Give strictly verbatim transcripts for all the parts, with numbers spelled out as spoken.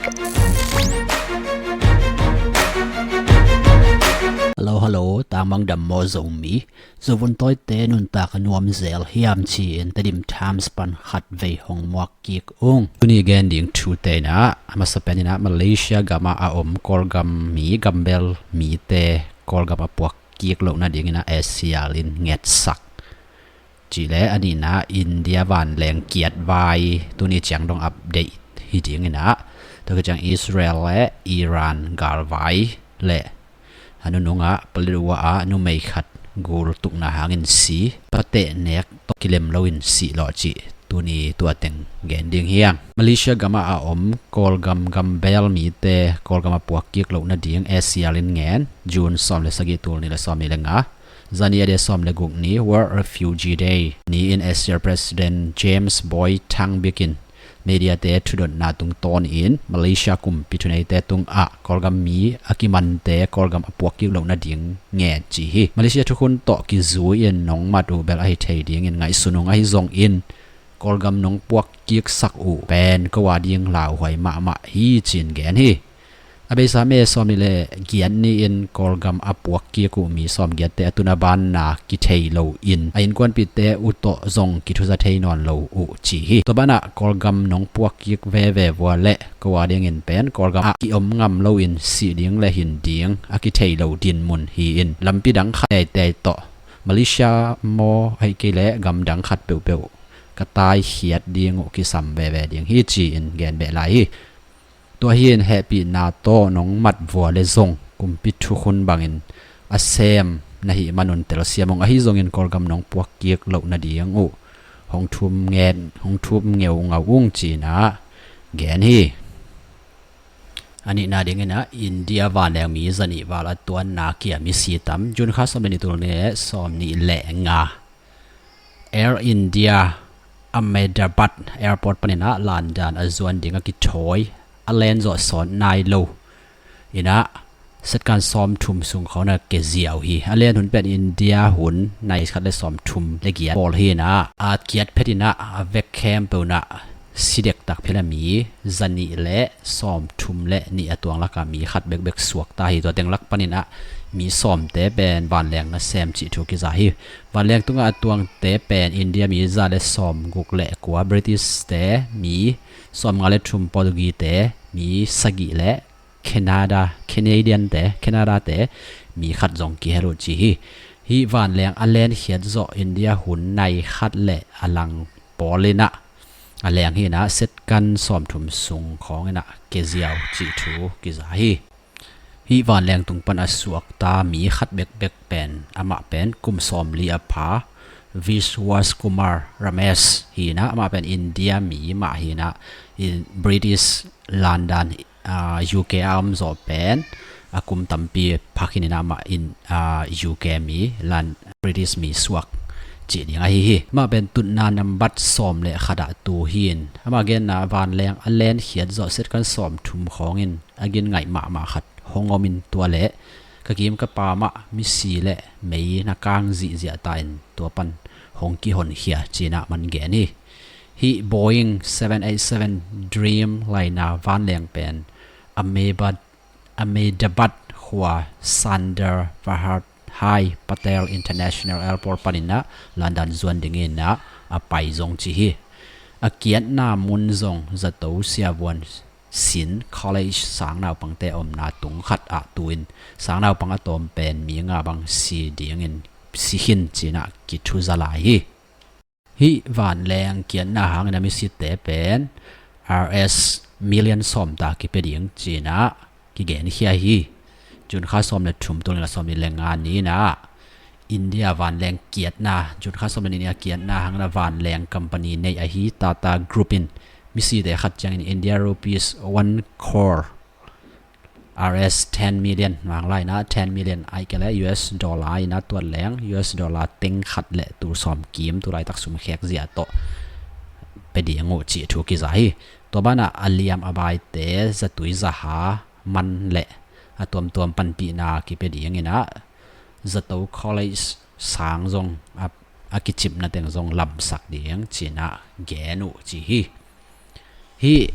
Hello, hello, tangmang dam maw Zomi? Zovun tawite nuntak a nuam zel hiam ci-in Tedim Times pan khat vei hong muak kik ung. Tuni gen ding thute in ah, a masa pen in ah Malaysia gam ah a om Kawlgam mi, gambel mite Kawlgam a puak kik loh nading in ah S C R in ngetsak cih leh, a nihna India vanleng kiat vai, tuni ciang dong update hi ding in ah, tua khit ciang Israel le Iran galvai le a nunung ah Paletwa ah numei khat gul tukna hangin si, pateh nek tawh kilem loin si lawh cih tuni tua teng gen ding hi hang. Malaysia gam ah a om Kawlgam gambel mite Kawlgam a puak kik loh nading S C R in ngen, June sawm le sagih, tul nih le sawm nih le nga, zani a dia sawm le guk ni World Refugee Day ni-in S C R President James Boy Thang Bik in mediate thudotna tungtawn in Malaysia kumpi thuneite tungah Kawlgam mi a kimante Kawlgam a puak kik loh nading ngen ci hi. Malaysia thukhun tawh kizui-in nong mat uh bel ahi thei dingin ngaihsun ung, ahi zongin Kawlgam nong puak kiksak uh pen ko a ding lauhuai mahmah hi ci-in gen hi. A beisa May sawm nih le giat ni-in Kawlgam a puak kik uh mi sawm giatte a tun a banna kithei lo in a innkuanpihte uh tawh zong kithuza thei nawn lo uh ci hi. Tua banah Kawlgam nong puak kik veve vua le ko a dingin pen Kawlgam ah ki-om ngam loin sih ding le hin ding a kithei lo dinmun hi-in lampi dang khat teitei tawh Malaysia maw ahih kei leh gam dang khat peuhpeuh ka taikhiat ding uh kisam veve ding hi ci-in gen beh lai hi. Tua hi-in hehpihna tawh nong mat vua le zong kumpi thukhun bangin a sem na hih manun telsiam ung, ahi zongin Kawlgam nong puak kik loh nading uh hong thum ngen, hong thum ngeungau ung ci-in ah gen hi. A nihna dingin ah India vanleng mi zanih val a tuanna kia misi tam, June kha sawm le nih, tul nih le sawm nih le nga. Air India Ahmedabad Airport panin ah London a zuan ding a kithawi, a len zawh sawt nai lo in ah second sawmthum sung khawng a kia ziau hi. A len hun pen India hun nai khat le sawmthum le giat pawl hi in ah, a kiat phet in ah a vek khempeuh in ah si dektak phel a mi zanih le sawmthum le nih a tuang lakah mi khat bekbek suakta hi. Tua teng lak panin ah mi sawmte pen vanleng nasem cih thu kiza hi. Vanleng tungah a tuangte pen India mi za le sawmguk le kua, British te mi sawmnga le thum, Portuguese te mi sagih le Canada, Canadian te, Canada te mi khat zong kihel uh ci hi. Hih vanleng a lenkhiat zawh India hun nai khat le a lang pawl in ah a leng hi in ah second sawmthum sung khawng in ah kia ziau cih thu kiza hi. Hih vanleng tung pan a suakta mi khat bekbek pen amah pen kum sawmli a pha Vishwas Kumar Ramesh hi in ah, amah pen India mi mah hi in ah, in British London, ah, U K a om zawh pen a kum tampi phak hi in ah, amah in, ah, U K mi, Lon-, British mi suak cih ding ahi hi. Amah pen tutna nambat sawm le khat ah tu hi in, amah genna vanleng a lenkhiat zawh second sawmthum khawng in a gin ngaih mahmah khat hong om in, tua leh ka kim ka pam ah misi le mei na kang zihziah ta in tua pan hong kihonkhia ci in ah man gen hi. Hih Boeing seven eight seven Dreamliner vanleng pen Ahmedabad, Ahmedabad khua Sardar Vallabhbhai Patel International Airport panin ah London zuan dingin ah a pai zong ci hi. A kiatna mun zong zato siavuan sin college sang naupangte omna tung khat ah tu in sang naupang a tawm pen mi nga bang si dingin si khin ci in ah kithuza lai hi. Hih vanleng kiatna hangin a misite pen R S million sawm ta kipia ding ci in ah kigenkhia hi. June kha sawm le thum, tul nih le sawm nih le nga ni in ah India vanleng kiatna, June kha sawm le nih ni a kiatna hangin a vanleng company nei ahi Tata Group in misite khat ciangin India rupees one crore, R S ten million, Manglai in ah ten million, ahih kei leh U S dollar in ah tuat leng U S dollar teng khat le tul sawm kim, tu laitak sum khek zia tawh pia ding uh cih thu kiza hi. Tua banah a liam a baite zatui zaha man le a tuamtuam panpihna kipia dingin ah zato college sang zong a, a kicipna teng zong lamsak ding ci in ah gen uh ci hi. Hih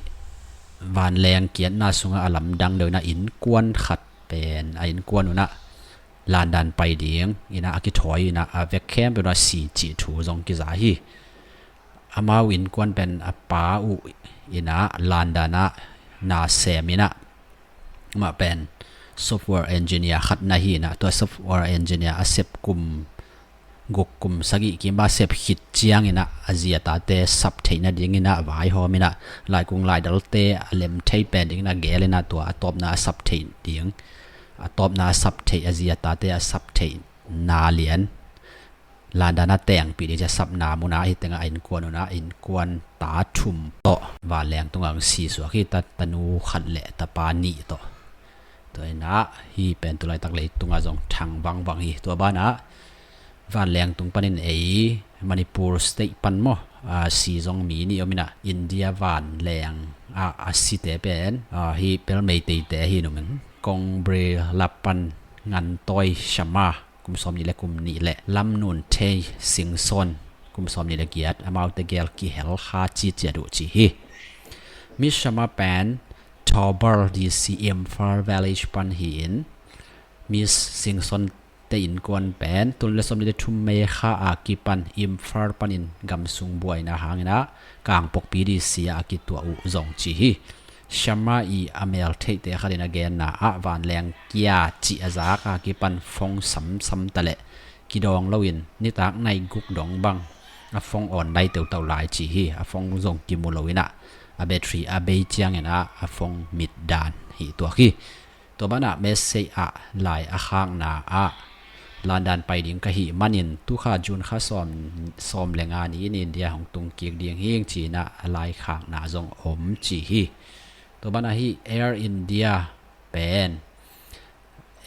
Vanleng kiatna sungah a lamdang deuh inah innkuan khat pen a innkuan unah London pai ding inah a kithawi inah a vek khempeuh unah si cih thu zong kiza hi. Amau innkuan pen a pa uh inah London ah na sem inah, amah pen software engineer khat na hi inah, tua software engineer a sep kum guk kum sagih kim a sep khit ciang inah a zi a tate sap theih nading inah vaihawm inah laikung laidalte a lem thei pen ding inah gel inah tua a tawpna a sap theih ding, a tawpna a sap theih, a zi a tate a sap theih na lian London a tengpih ding ci a sapna munah hi tengah a innkuan unah innkuan ta thum tawh vanleng tungah hong si suak hi. Ta, tanu khat le tapa nih tawh. Tua inah hih pen tulaitak leitungah zong thang vangvang hi. Tua banah vanleng tung panin ei Manipur state pan maw, a, si zong mi nih om inah India vanleng ah a site pen, a, hih pel Meiteite hi nung in Kongbre Lapan Ngantawi Sharma kum sawm nih le kum nih le Lamnun Thei Singson kum sawm nih le giat, amaute gel kihel kha ci ciat uh ci hi. Miss Sharma pen Thoubal D C Imphal Village pan hi in, Miss Singson te innkuan pen tul nih le sawm nih le thum May kha a kipan Imphal panin gamsung buaina hang inah Kangpokpi D C ah a kituah uh zong ci hi. Sharma i a mel theihte khat in a genna ah vanleng kia cih a zak a kipan phone samsam ta leh kidawng loin nitak nai guk dong bang a phone awn lai teutau lai ci hi. A phone zong kimu lo inah a battery a bei ciang inah a phone mit dan hi tuak hi. Tua banah message ah lai a khakna ah London pai ding ka hih manin tu kha June kha sawm, sawm le nga ni in India hong tung kik ding hing ci inah a lai khakna zong om ci hi. Tua banah hih Air India pen,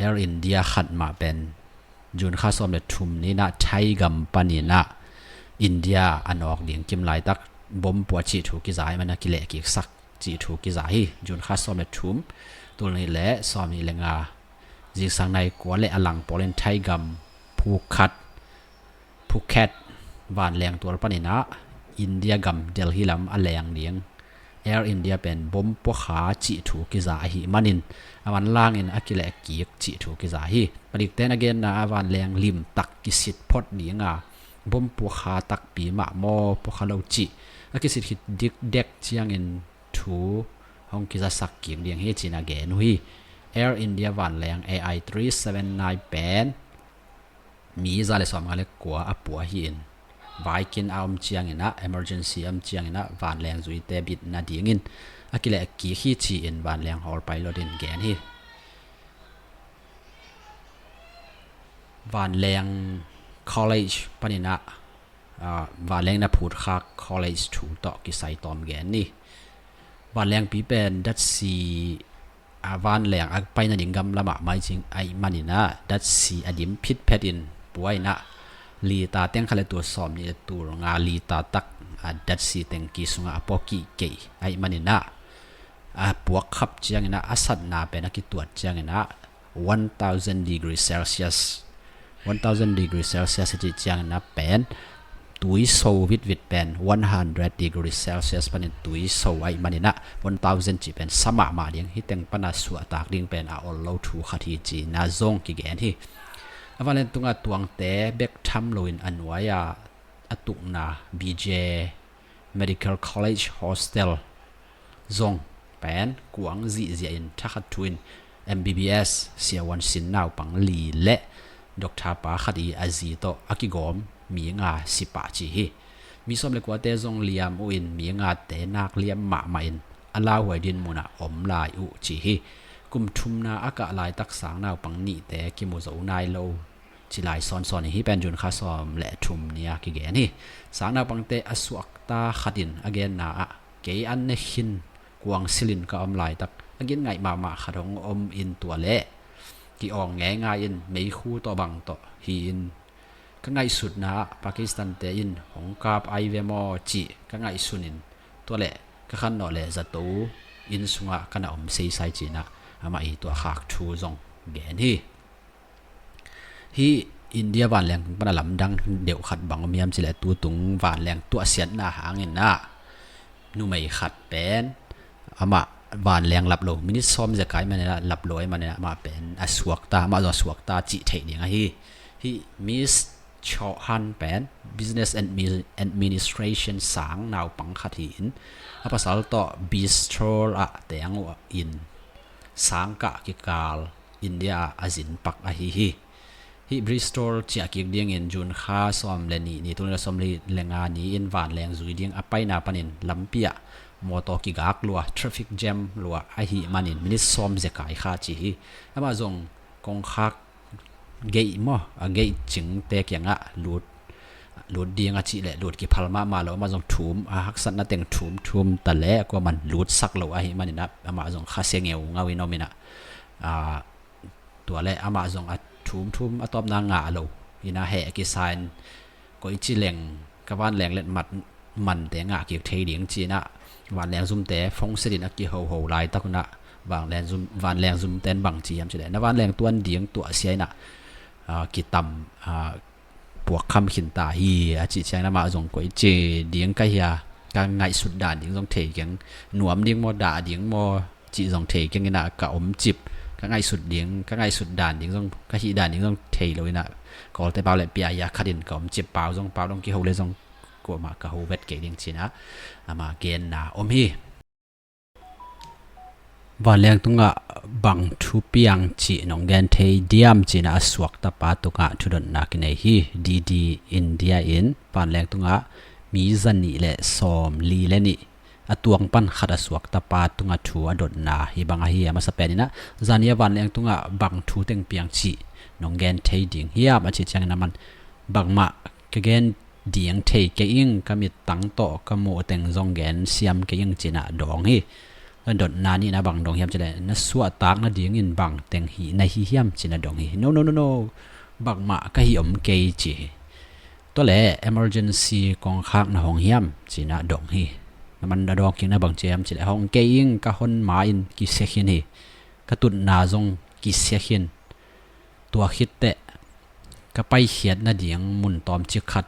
Air India khat mah pen June kha sawm le thum ni inah Thai gam pan inah India a nawk ding kim laitak bom pua cih thu kiza ahih manin a kilehkiksak cih thu kiza hi. June kha sawm le thum, tul nih le sawm nih le nga, zingsang nai kua le a lang pawl in Thai gam Phuket, Phuket vanleng tual pan inah India gam Delhi lam a leng ding Air India pen bom pua kha cih thu kiza ahih manin a manlangin a kilehkik cih thu kiza hi. Padikten a genna ah vanleng limtak kisit phot ding a, bom pua kha takpi mah maw, pua kha lo cih a kisit khit dikdek ciangin thu hong kizasak kik ding hi ci inah gen uh hi. Air India vanleng A I three seven nine pen mi za le sawm nga le kua a pua hi in, vaikin a om ciang inah, emergency a om ciang inah vanleng zuite bit nadingin a kilehkik hi ci in vanleng hawl pilot in gen hi. Vanleng College pan inah, a, vanleng na phutkhak college thu tawh kisai tawm gen ni. Vanlengpi pen datsi, a, vanleng a pai nading gam lamah maicing ahih man inah datsi a dim phitphet in pua inah lita teng kha le tul sawm nih le tul nga lita tak, a, datsi tengki sungah a pua kihkei ahih man inah a puak khap ciang inah a satna pen a kituat ciang inah one thousand degree Celsius, one thousand degree Celsius a cih ciang inah pen tui so vitvit pen one hundred degree Celsius panin tui so ahih man inah one thousand cih pen sa mahmah ding, hih teng pana suahtak ding pen a ol lo thu khat hi ci inah zong kigen hi. A vanleng tungah tuangte bek tham loin a nuai-a a tukna B J Medical College Hostel zong pen kuang zihziah in thakhat thu in M B B S siavuan sin naupang li le doctor pa khat i a zi tawh a kigawm mi nga si pah ci hi. Mi sawm le kuate zong liam uh in mi ngate nak liam mahmah in a lauhuai din munah om lai uh ci hi. Kum thumna a kah laitak sang naupang nihte kimu zo nai lo ci lai sawnsawn hi. Hih pen June kha sawm le thum ni-a kigen hi. Sang naupangte a suakta khat in a genna ah kei an ne khin kuang silin ka om laitak a gin ngaih mahmah khat hong om in tua leh ki-awng ngeingai in meikhu tawh bang tawh hi in ka ngaihsutna ah Pakistan-te in hong kap ai ve maw cih ka ngaihsun in tua leh ka khan nawh leh zato inn sungah ka na om seisai ci inah amah i tua khak thu zong gen hi. Hih India vanleng pana lamdang deuh khat bang om hiam cileh tutung vanleng tuahsiatna hangin ah numei khat pen amah vanleng lap lo, minit sawm zekai manin ah lap lo ahih manin ah amah pen a suakta, amah zong a suakta cih theih ding ahi hi. Miss Chauhan pen Business Admi-, Administration sang naupang khat hi-in a pasal tawh Bristol ah teng uh in sangkah kikal India ah a zin pak ahi hi. Hih Bristol ciah kik dingin June kha sawm le nih ni, tul nih le sawm le nga ni-in vanleng zui ding a paina panin lampi ah mawtaw kigak lua, traffic jam lua ahih manin minit sawm zekai kha ci hi. Amah zong kongkhak gate maw, a gate cingte kiangah lut, lut ding a cih leh lut kiphal mahmah lo, amah zong thum, a haksatna teng thum thum ta leh kuaman lutsak lo ahih manin ah amah zong khasia ngeungau in om in ah, aa, tua leh amah zong a thum thum a tawpna ngah lo in ah heh kisa in, koici leng ka vanleng letmat mante ngah kik thei ding ci-in ah vanleng zumte phone set in a kihoho laitak un ah vanleng zum, vanleng zumte in bang ci hiam cih leh, na vanleng tuan ding tuahsia in ah, aa, kitam, aa, puakkham khin ta hi a cih ciangin amah zong koici ding ka hia, ka ngaihsut dan ding zong thei keng, nuam ding maw, dah ding maw cih zong thei keng in ah ka omcip, ka ngaihsut ding, ka ngaihsut dan ding zong, ka hih dan ding zong thei lo in ah Kawlte pau le pia hia khat in ka omcip, pau zong, pau dong kiho le zong kuamah ka ho vet kei ding ci-in ah ama genna om hi. Vanleng tungah bang thu piang cih nong gen thei diam ci-in ah a suakta pa tungah thudotna kinei hi. D D India in vanleng tungah mi zanih le sawm li le nih a tuang pan khat a suakta pa tungah thu a dotna hi bang ahi. A masa pen in ah, zani a vanleng tungah bang thu teng piang cih nong gen thei ding hiam a cih ciangin aman, bangmah ka gen ding thei kei ing, ka mittang tawh ka muh teng zong gen siam kei ing ci-in ah dawng hi. Dotna nihna bang dong hiam cih leh, na suahtak nadingin bang teng hi na hi hiam ci-in ah dong hi. No, no, no, no. Bangmah ka hih om kei ci hi. Tua leh emergency kongkhak na hong hiam ci-in ah dong hi. Aman a dawng kikna bang ci hiam cih leh, hong kei ing, ka hon ma-in kisia khin hi. Ka tutna zong kisia khin. Tua khit teh ka paikhiat nading mun tawmcik khat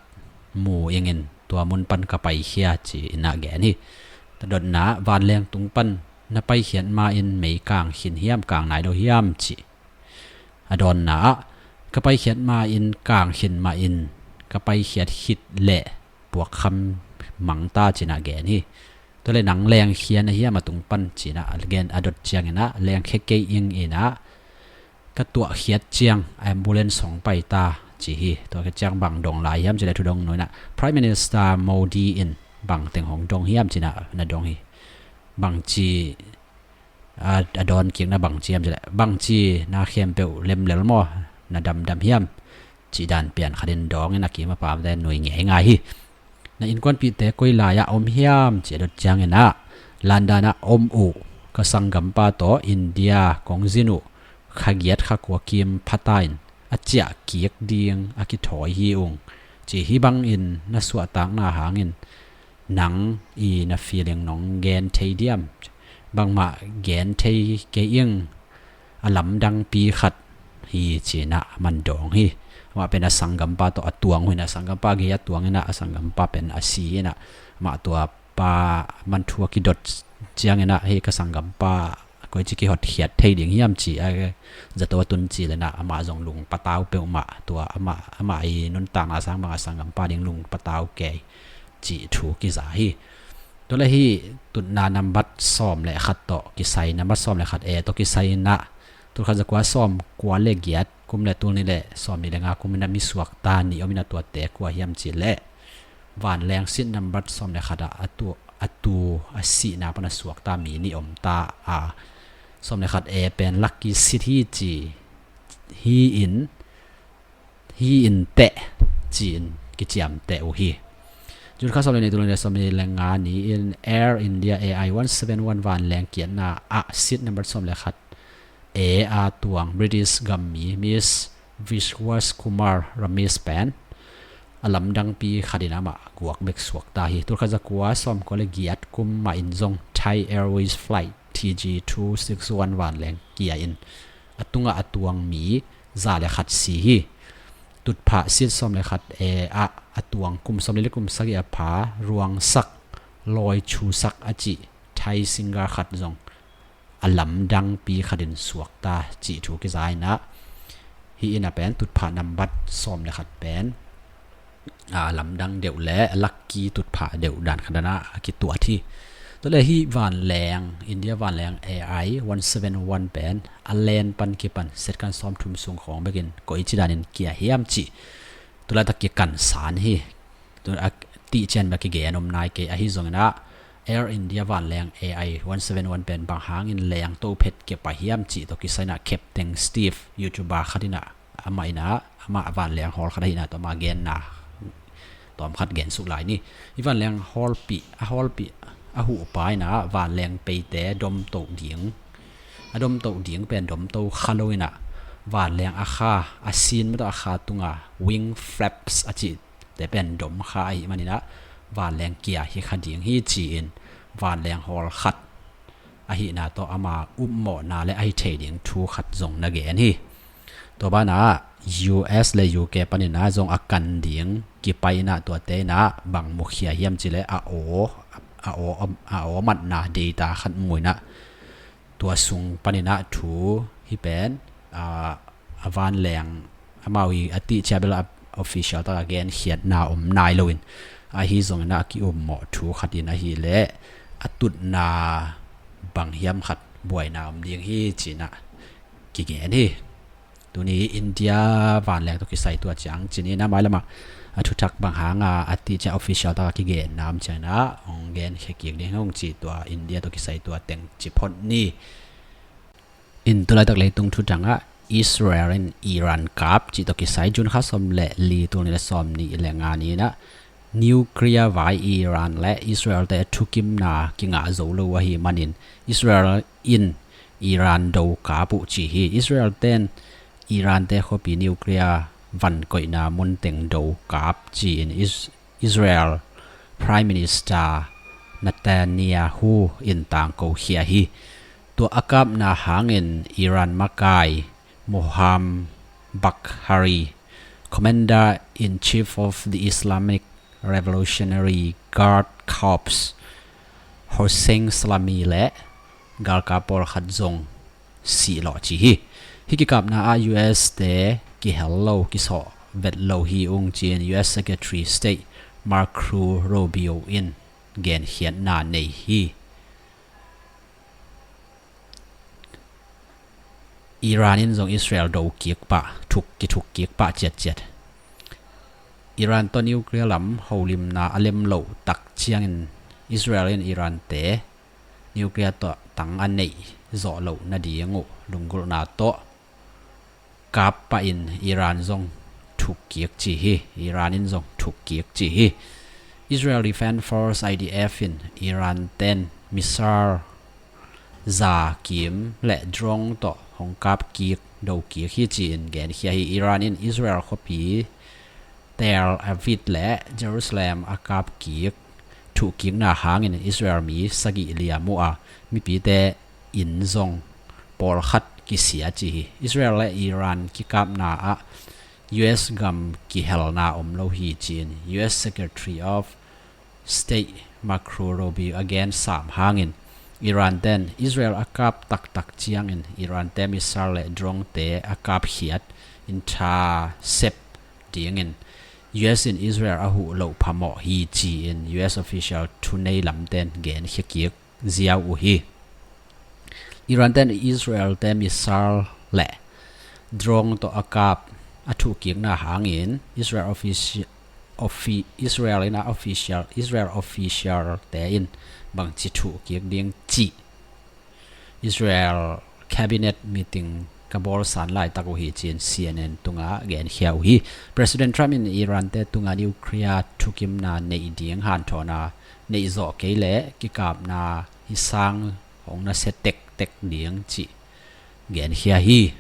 mu ing in, tua mun pan ka paikhia ci-in ah gen hi. Dotna, vanleng tung pan na paikhiat ma-in mei kang khin hiam, kang nai lo hiam ci. A dawnna ah, ka paikhiat ma-in kang khin mah in, ka paikhiat khit leh puakkham mang ta ci-in ah gen hi. Tua leh nang lengkhia na hiam a tung pan ci-in ah a gen, a dot ciangin ah, lengkhia kei ing in ah, ka tuahkhiat ciang ambulance hong pai ta ci hi. Tuahkhiat ciang bang dong lai hiam cih leh, thudong nuai-in ah Prime Minister Modi in bang teng hong dong hiam ci-in ah na dong hi. Bang ci, a, a dawn kikna bang ci hiam cih leh, bang ci na khempeuh lemlel maw, na damdam hiam cih dan pian khat in dawng in a kim a pamte nui ngeingai hi. Na innkuanpihte koi lai-ah om hiam ci a dot ciangin ah, London ah om uh, ka sanggampa tawh India kong zin uh kha giat kha kua kim pha ta in a ciah kik ding a kithawi hi ung ci hi. Bangin na suahtakna hangin nang i na feeling nong gen thei diam? Bangmah gen thei kei ing, a lamdangpi khat hi ci-in ah man dawng hi. Amah pen a sanggampa tawh a tuang uh hi-in ah, a sanggampa gei a tuang in ah, a sanggampa pen a si in ah, amah tua pa man thu a kidot ciangin ah, hei ka sanggampa koici kihotkhiat thei ding hiam ci a zato a tun ci leh in ah, amah zong lung patau peuhmah, tua amah, amah i nuntakna sang bang a sanggampa ding lung patau kei cih thu kiza hi. Tua leh hih tutna nambat sawm le khat tawh kisai, nambat sawm le khat A tawh kisai in ah, tul khat za kua sawm kua le giat kum le tul nih le sawm nih le nga kum in ah mi suakta nih om in ah, tuate kua hiam cih leh, vanleng seat nambat sawm le khat ah a tu, a tu a sihna pan a suakta mi nih om ta a, sawm le khat A pen lucky seat hi ci, hi in, hi in teh ci-in kiciamteh uh hi. June kha sawm le nih, tul nih le sawm nih le nga ni-in Air India A I one seven one vanleng kiatna ah seat number sawm le khat A a tuang British gam mi Miss Vishwas Kumar Ramesh pen a lamdangpi khat in amah guak bek suak ta hi. Tul khat za kua sawm kua le giat kum mah in zong Thai Airways flight T G two six one vanleng kia in a tungah a tuang mi za le khat si hi. Tutphah seat sawm le khat A ah a tuang kum sawm li le kum sagih a pha Ruangsak Loichusak a cih Thai singer khat zong a lamdangpi khatin suakta cih thu kiza inah, hih inah pen tutphah nambat sawm le khat pen a lamdang deuh le a lakki tutphah deuh dan khat inah a kituat hi. Tua le hih vanleng, India vanleng A I one seven one pen a len pan kipan second sawmthum sung khawng bekin koi ci danin kia hiam cih tu laitak kikan san hi. Tu a tihcian bek kigen om nai kei, ahi zongin ah Air India vanleng A I one seven one pen bang hangin leng to phet kipai hiam cih tawh kisai inah Captain Steve, YouTuber khat inah amah inah, amah vanleng hawl khat ahi inah tua amah genna tawm khat gen suk lai ni. Hih vanleng hawlpih, a hawlpih a huhpa inah vanleng peite domto ding, a domto ding pen domto kha lo inah vanleng a kha, a sin mah tawh a kha tunga wing flaps a cihte pen dom kha ahih man inah vanleng kia hi kha ding hi ci-in vanleng hawl khat ahihna tawh ama upmawhna le ahi thei ding thu khat zong na gen hi. Tua banah U S le U K panin ah zong a kan ding kipai inah tuate inah bang mukhia hiam cih leh a aw, a aw, a aw matna data khat mu inah tua sung panin ah thu hih pen a, a vanleng amau i a tihcia bel a official taka genkhiatna om nai loin, ahi zongin ah a ki-upmawh thu khatin ahih leh a tutna bang hiam khat buaina om ding hi ci inah kigen hi. Tuni India vanleng tawh kisai tua ciang ci-in ah mailamah a thuthak bang hanga a tihcia official taka kigenna om ciangin ah hong genkhia kik ding hong ci, tua India tawh kisai tua teng ci phot ni. In tu laitak leitung thuthangah Israel in Iran kap cih tawh kisai June kha sawm le li, tul nih le sawm nih le nga ni inah nuclear vai Iran le Israel te thukimna kingah zo lo ahih manin Israel in Iran do kap uh ci hi. Israel ten Iran te khuapi nuclear van koihna mun teng do kap ci-in Is-, Israel Prime Minister Netanyahu in tangko khia hi. Tua a kapna hangin Iran makai Moham Bagheri, Commander-in-Chief of the Islamic Revolutionary Guard Corps, Hossein Salami le galkap pawlkhat zong sih lawh ci hi. Hih kikapna ah U S te kihel lo, kisawh vet lo hi ung ci-in U S Secretary State Marco Rubio in genkhiatna nei hi. Iran in zong Israel do kik pah, thuk, kithuk kik pah ciatciat. Iran tawh nuclear lam holimna a lem loh tak ciangin Israel in Iran te nuclear tawh tang a neih zawh loh nading uh lunggulhna tawh kap pahin Iran zong thuk kik ci hi. Iran in zong thuk kik ci hi. Israel Defense Force, I D F in Iran ten missile za kim le drone tawh hong kap kik, do kik hi ci-in genkhia hi. Iran in Israel khuapi Tel Aviv le Jerusalem a kap kik, thuh kikna hangin Israel mi sagih liam uh a, mipite inn zong pawlkhat kisia ci hi. Israel le Iran kikapna ah U S gam kihelna om lo hi ci-in U S Secretary of State Marco Rubio a gen sam hangin Iran ten Israel a kap taktak ciangin Iran te missile le drone te a kapkhiat, intercept dingin U S in Israel a huh loh phamawh hi ci-in U S official thunei lamten genkhia kik ziau uh hi. Iran ten Israel te missile le drone tawh a kap, a thuhkikna hangin Israel offici-, offi-, Israel in a official, Israel official te in bangci thuhkik ding cih Israel cabinet meeting ka bawlsan laitak uh hi ci-in C N N tungah genkhia uh hi. President Trump in Iran te tungah nuclear thukimna neih ding hanthawhna neih zawh kei leh kikapna hi sang hong nasia tektek ding cih genkhia hi.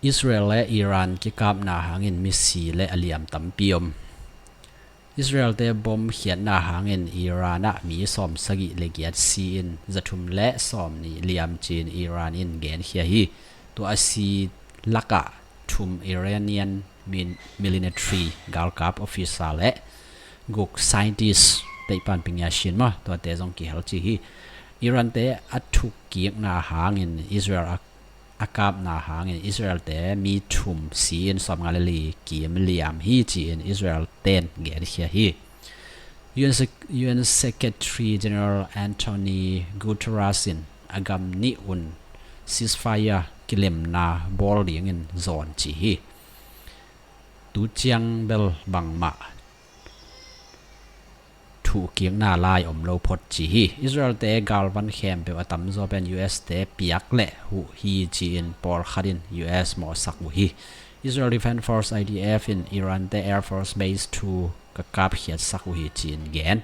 Israel le Iran kikapna hangin misi le a liam tampi om. Israel te bom khiatna hangin Iran ah mi sawm sagih le giat si-in zathum le sawm nih liam ci-in Iran in genkhia hi. Tua a si lakah thum Iranian min-, military galkap officer le guk scientist, teihpan pingia shin maw, tuate zong kihel ci hi. Iran te a thukkikna hangin Israel a, a kapna hangin Israel te mi thum si-in sawmnga le li kim liam hi ci-in Israel ten genkhia hi. U N Sec-, U N Secretary General Anthony Guterres in a gam nih un ceasefire kilemna bawl dingin zawn ci hi. Tu ciang bel bangmah thukkikna lai om lo phot ci hi. Israel te galvan khempeuh a tamzaw pen U S te piak leh huh hi ci-in pawlkhat in U S mawhsak uh hi. Israel Defense Force, I D F in Iran te Air Force Base two ka kapkhiatsak uh hi ci-in gen.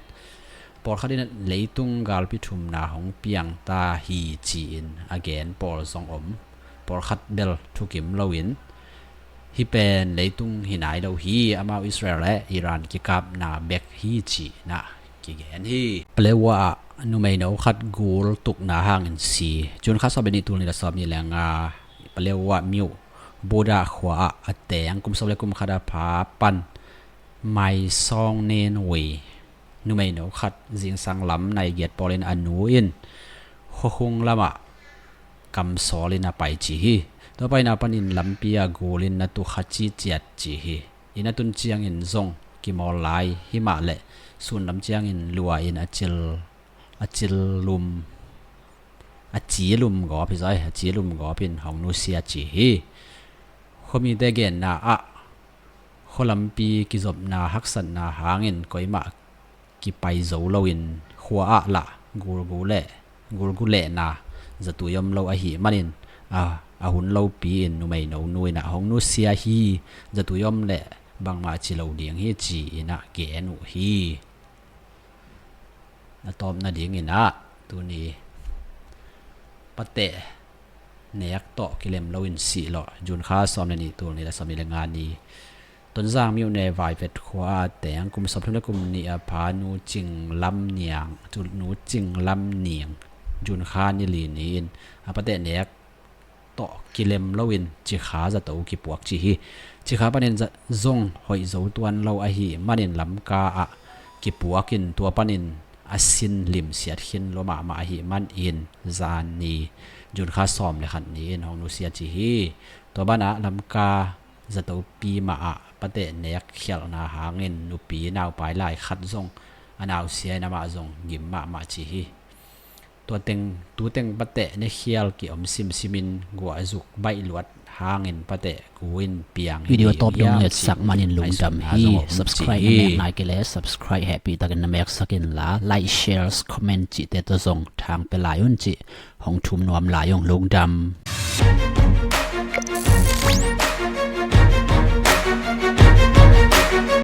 Pawlkhat in leitung galpi thumna hong piang ta hi ci-in a gen pawl zong om. Pawlkhat bel thukim loin hih pen leitung hi nai lo hi, amau Israel le Iran kikapna bek hi ci-in ah kigen hi. Paletwa ah numeino khat gul tukna hangin si. June kha sawm le nih, tul nih le sawm nih le nga, Paletwa myo Buddha khua ah a teng kum sawm le kum khat a pha pan Mai Sawng Nen Wei numeino khat zingsang lam nai giat pawlin a nu in khuakhung lamah kamsawl in a pai ci hi. Tua paina panin lampi a gul in na tukha ciciat ci hi. Inn a tun ciangin zong kimawl lai himah leh sun lam ciangin lua in a cil, a cil lum, a ci lum gawp hi zaw, a ci lum gawp in hong nusia ci hi. Khuamite genna ah khualampi kizopna haksatna hangin koimah kipai zo loin khua ah lah gulgu leh, gulgu lehna zatui om lo ahih manin a, a hun lopi-in numeino nu in ah hong nusia hi. Zatui om leh bangmah ci lo ding hi ci-in ah gen uh hi. A tawpna dingin ah tuni pateh nek tawh kilem loin sih lawh, June kha sawm le nih, tul nih le sawm nih le nga ni, Tonzang myo ne Vaivet khua ah teng kum sawm thum le kum nih a pha Nu Cing Lam Niang, Nu Cing Lam Niang, June kha ni li ni-in a pateh nek tawh kilem loin Cikha zato kipuak ci hi. Cikha panin zong hoih zo tuan lo ahih manin Lamka ah kipuakin tua panin a sin limsiat khin lua mahmah ahih manin zan ni, June kha sawm le khat ni-in hong nusia ci hi. Tua banah Lamka zatopi mah ah pateh nek khialhna hangin nupi naupai lai khat zong a nausia in amah zong gim mahmah ci hi. Tua teng, tu teng pateh ne khial ki-om simsimin guahzuk baih luat hangin pateh gu in piang hi. Video tawp dong hiam etsak manin lungdam hi. Subscribe na mek nai kei leh subscribe hehpih takin na meksak inla, like, shares, comment cihte tawh zong thang pia lai un cih hong thum nuam lai ung. Lungdam.